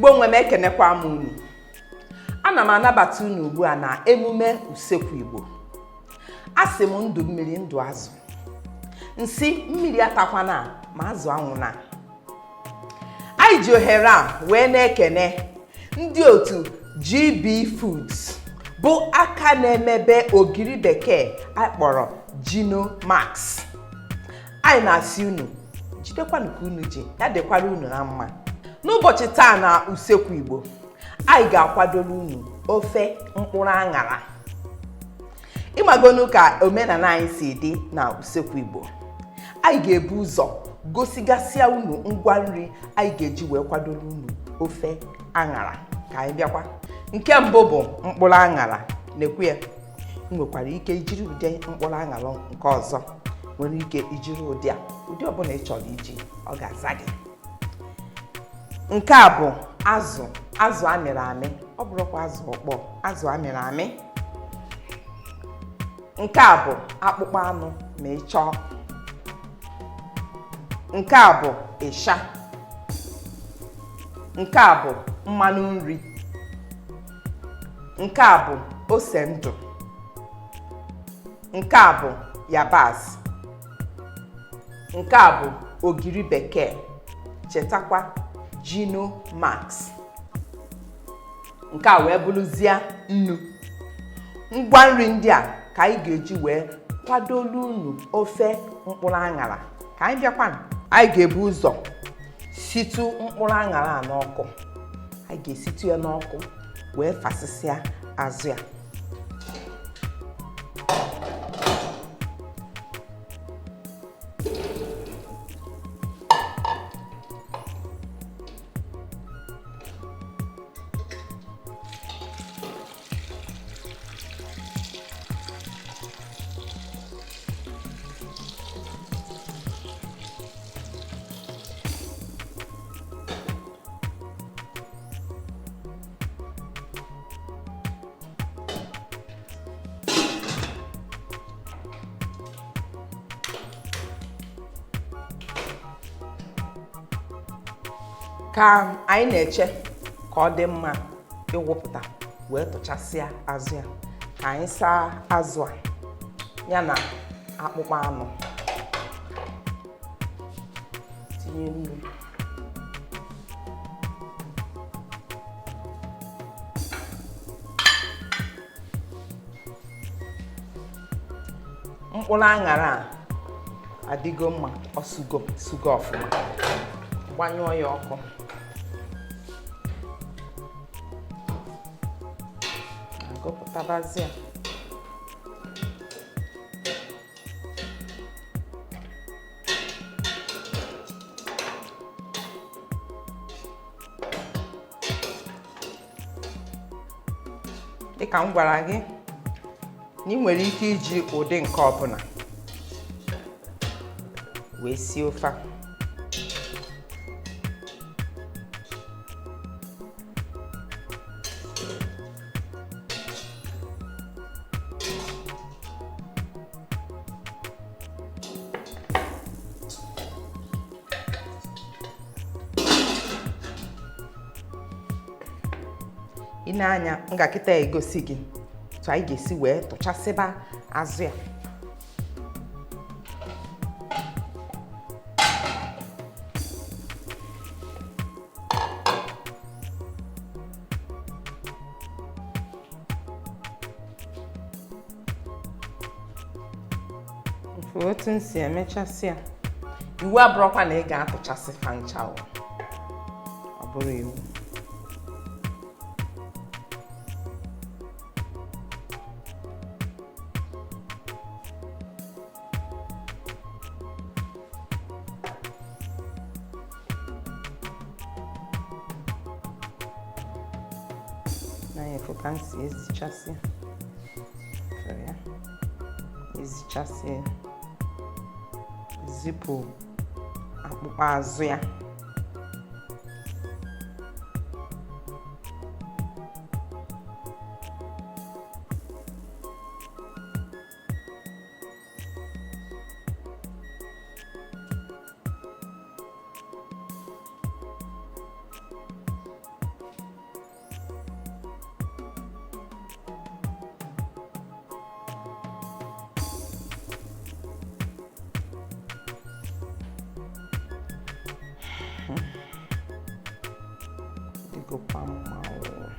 Igbo nwe m, ekenekwa m unu. Ana m anabata unu ugbu a na emume usekwu Igbo. Asị m ndụ mmiri ndụ azụ, m sị mmiri atakwana ma azụ anwụna. Anyị ji ohere a wee na-ekene ndị otu GB Foods bụ aka na-emebe ogiri bekee a kpọrọ Gino Max. Anyị na-asị unu jidekwanụ ka unu ji, ya dịkwara unu na mma. N'ụbọchị taa na usekwu Igbo, anyị ga-akwadoro unu ofe mkpụrụ aṅara. Ị magonu ka omenala anyị si dị na usekwu Igbo. Anyị ga-ebu ụzọ gosigasịa unu ngwa nri anyị ga-eji wee kwadoro unu ofe aṅara. Ka anyị bịakwa. Nke mbụ bụ mkpụrụ aṅara. Nekwu ya, ị nwekwara ike ijiri ụdị mkpụrụ aṅara nke ọzọ, nwere ike ijiri ụdị a, ụdị ọbụla ị chọrọ iji, ọ ga-aza gị. Nke a bụ azụ, azụ amịrị amị, ọ bụrụkwa azụ ọkpọ, azụ amịrị amị. Nke a bụ akpụkpọ anụ ma ị chọọ. Nke a bụ ịsha. Nke a bụ mmanụ nri. Nke a bụ ose ndụ. Nke a bụ yabasị. Nke a bụ ogiri bekee. Chetakwa Gino Max. Nke a wee bụrụzie nnu. Ngwa nri ndị a ka anyị ga-eji wee kwadolu unu ofe mkpụrụ aṅara. Ka anyị bịakwanụ. Anyị ga-ebu ụzọ situ mkpụrụ aṅara a n'ọkụ. Anyị ga-esitu ya n'ọkụ wee fasịsịa azụ ya. Ka anyị na-eche ka ọ dị mma ịwụpụta wee tụchasịa azụ ya, ka anyị saa azụ a ya na akpụkpọ anụ, tinye nnu, mkpụrụ aṅara a adịgo mma, ọ sugo sugo ọfụma. Gbanyụọ ya ọkụ. Agụpụtabazi ya. Dịka m gwara gị na ị nwere ike iji ụdị nke ọbụla wee sie ofe a. I nee anya, m ga-akịta egosi gị otu anyị ga-esi wee tụchasịba azụ ya. Otu m si emechasị ya, iwu abụrụkwa na ị ga-atụchasị fa ncha, ọ bụrụ iwu. Na-efu ka m si ezichasị ya, ezichasị, zipụ akpụkpọ azụ ya. Dịgokwa mma o.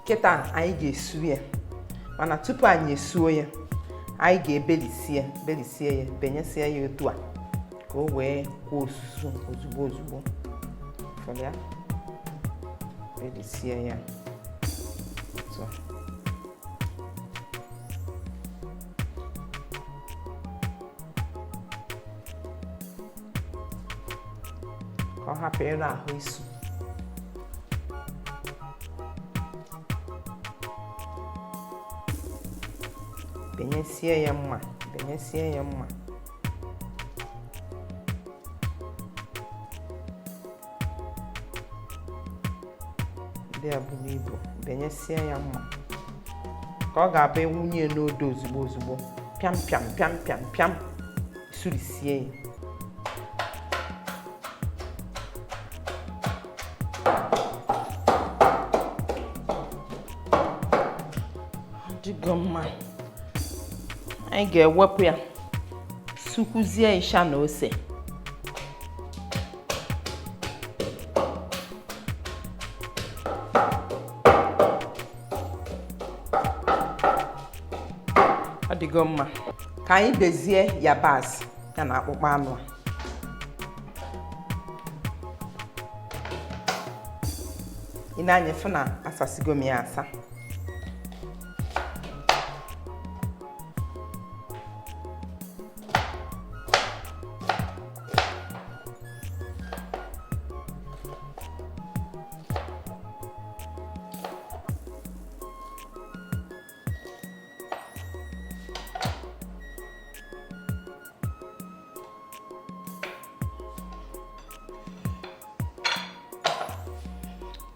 Kịta anyị ga-esu ya, mana tupu anyị esuo ya, anyị ga-ebelisie ya, belisie ya, benyesie ya otu a ka o wee kwuo osusu ozugbo ozugbo. Fọrọ ya, belisie ya otu a. Ka ọ hapụ ịra ahụ isu. Benyesie ya mma, benyesie ya mma. Ndị a buru ibu, benyesie ya mma ka ọ ga-abụ ewunye n'odo ozugbo ozugbo, pịam pịam pịam pịam pịam, surisie ya. Dịgo mma. Anyị ga-ewepụ ya, sukwuzie ịsha na ose. Ọ dịgo mma. Ka anyị bezie yabasị ya na akpụkpọ anụ a. Ị na-anya fụ na asasigo m ya asa.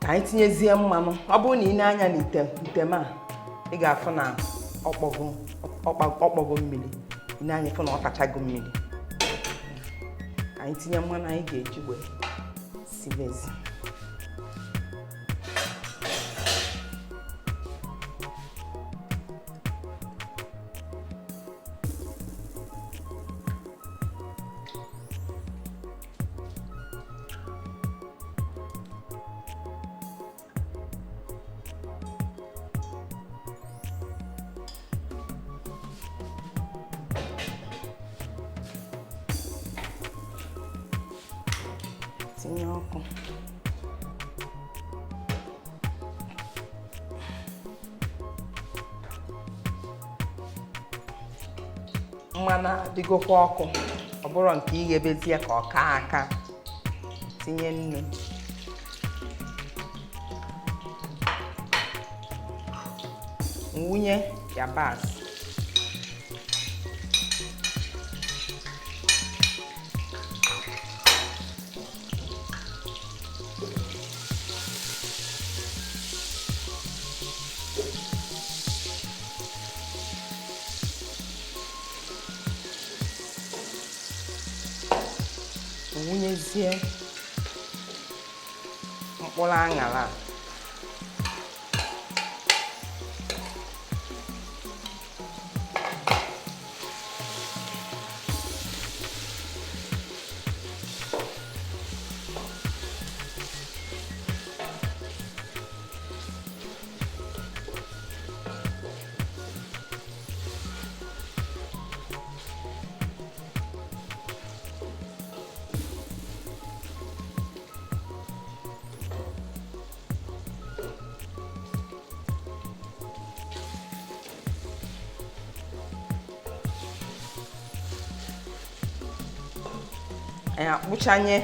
Ka anyị tinyezie mmanụ. Ọ bụrụ na ị na-anya n'ite ite m a, ị ga-afụ na ọkpọgo mmiri. Ị na-anya fụ na ọ tachago mmiri. Ka anyị tinye mmanụ anyị ga-eji wee sibezi. Tinye ọkụ. Mmanụ adịgokwa ọkụ, ọ bụrụ nke ighebezie ka ọ kaa aka. Tinye nnu. Nwunye yabasị. Wụnyezie mkpụrụ aṅara a. Anyị akpụchanye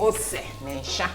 ose na ịsha.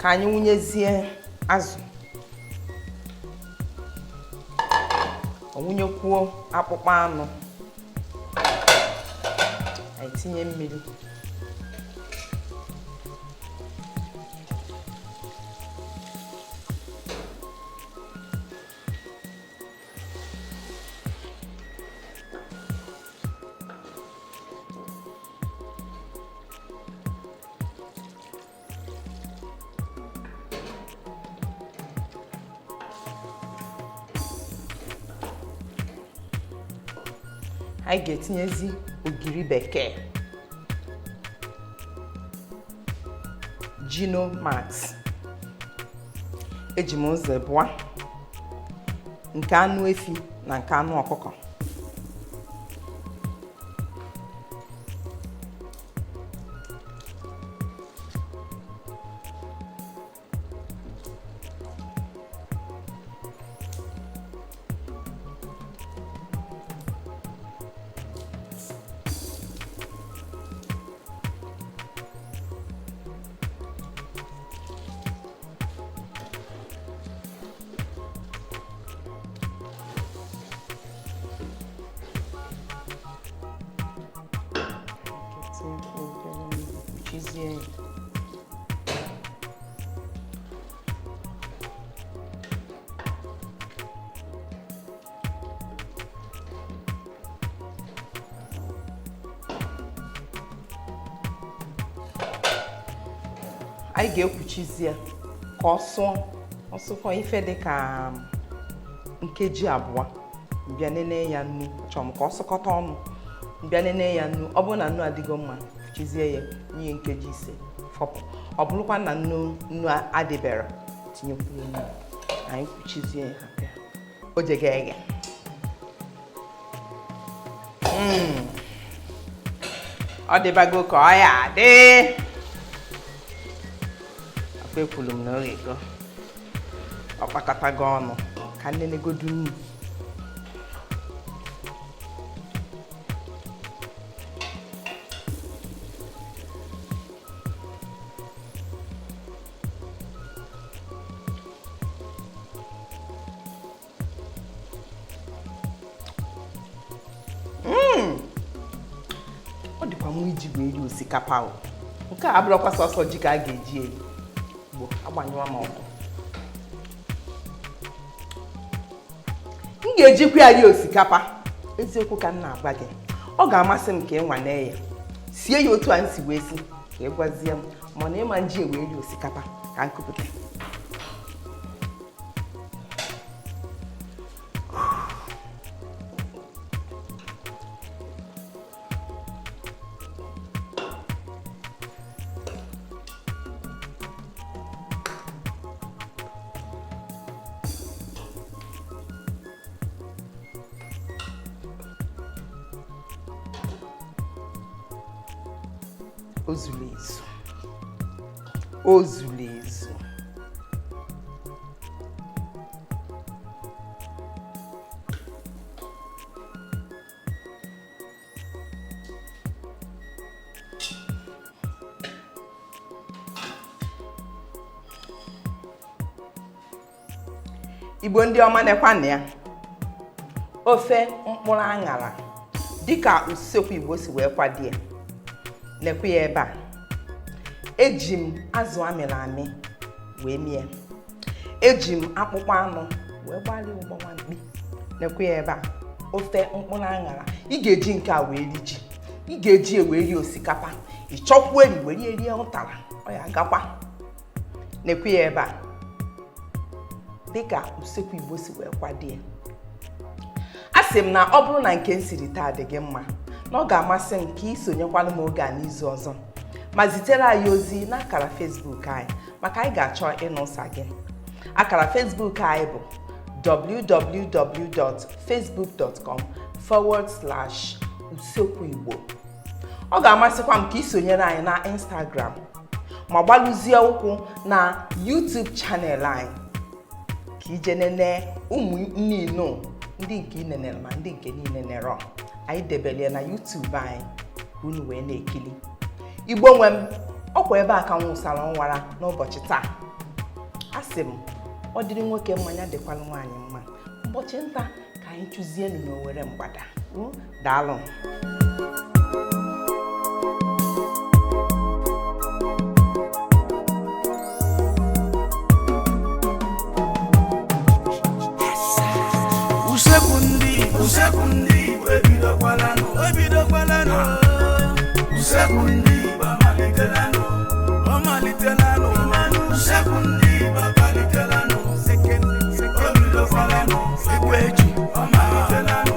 Ka anyị wụnyezie azụ, ọ wụnyekwuo akpụkpọ anụ, anyị tinye mmiri. Anyị ga-etinyezi ogiri bekee, Gino Max. Eji m ụzọ abụọ, nke anụ efi na nke anụ ọkụkọ. Kpuchizie ya. Anyị ga-ekpuchizi ya ka ọ sụọ. Ọ sụkọ ife dị ka nkeji 2, bịa nene ya nnu. Chọrọ m ka ọ sụkọta ọnụ, bịa nene ya nnu. Ọ bụrụ na nnu adịgo mma, kpuchizie ya nye nkeji 5 fọpụ. Ọ bụrụkwa na nnu adịbere, tinyekwuo nnu. Anyị kpuchizie ya, hapụ ya o jega eghe. Ọ dịbago ka ọ ya adị. Akwa ekwuru m na ọ ga-ego, ọ kpakọtago ọnụ. Ka nnenegodu nnu. Ọ dịkwa mma iji wee rie osikapa o. Nke a abụrụkwa sọsọ ji ka a ga-eji eri. Igbo, agbanyụọ m ọkụ. M ga-ejikwa ya rie osikapa. Eziokwu ka m na-agwa gị, ọ ga-amasị m ka ị nwanee ya, sie ya otu a m si wee si, ka ị gwazie m mana ịma nji wee rie osikapa. Ka m kupụta. O zuru ezu, o zuru ezu. Igbo ndị ọma, nekwanụ ya, ofe mkpụrụ aṅara dịka usekwu Igbo si wee kwado ya. Nekwa ya ebe a. Eji m azụ amịrị amị wee mie, eji m akpụkpọ anụ wee gbalịa ụgbọ nwamkpi. Nekwa ya ebe a, ofe mkpụrụ aṅara. Ị ga-eji nke a wee ri ji, ị ga-eji wee rie osikapa, ị chọkwuo eri were rie ụtara, ọ ya agakwa. Nekwa ya ebe a dịka usekwu Igbo si wee kwado ya. A sị m na ọ bụrụ na nke m siri taa dị gị mma, na ọ ga-amasị m ka ị sonyekwalụ m oge a n'izu ọzọ, ma zitere anyị ozi n'akara Facebook anyị, maka anyị ga-achọ ịnụ ụsa gị. Akara Facebook anyị bụ www.facebook.com/usekwuigbo. Ọ ga-amasịkwa m ka ị sonyere anyị na Instagram, ma gbalụzie ụkwụ na YouTube channel anyị ka ije nene ụmụ nnino ndị nke ị nenere ma ndị nke niile nere. Anyị debere na YouTube anyị ka unu wee na-ekili. Igbo nwe m, ọkwa ebe a ka m wụsara ọnwara n'ụbọchị taa. Asị m, ọ dịrị nwoke mma, ya dịkwalụ nwaanyị mma. Ụbọchị nta ka anyị chụzienụ n'Owere mgbada. Daalụ. Usekwu ndị Igbo, usekwu ndị Igbo ebidokwalanụ, ebidokwalanụ. Usekwu ndị Igbo amalitelanụ, ọ malitelanụ. Usekwu ndị Igbo amalitelanụ, o bidokwalanụ. Ekwe eji, ọ malitelanụ.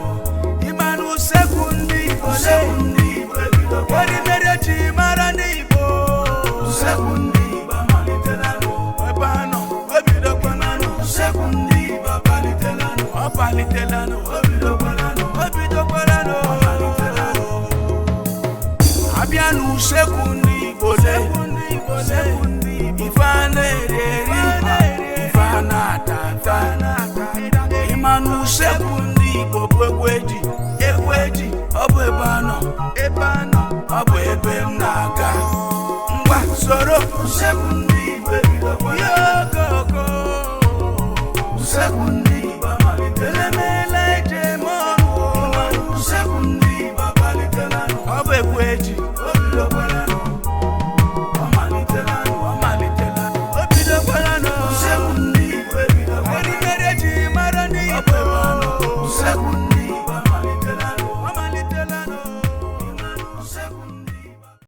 Ịmanụ usekwu ndị Igbo, usekwu ndị Igbo ebidokwalanụ. Erimeri ji mara ndị Igbo. Usekwu ndị Igbo amalitelanụ, ebe a nọ, o bidokwalanụ. Usekwu ndị Igbo amalitelanụ, ọ palitelanụ, o bidokwalanụ, o bidokwalanụ, ọ malitelanụ. Abịa n'usekwu ndị Igbo le, ife a na-eri eri, ife a na-ata ata. Ịma n'usekwu ndị Igbo bụ egwu eji, egwu eji, ọ bụ ebe a nọ, ebe a nọ, ọ bụ ebe m na-aga. Ngwa soro usekwu.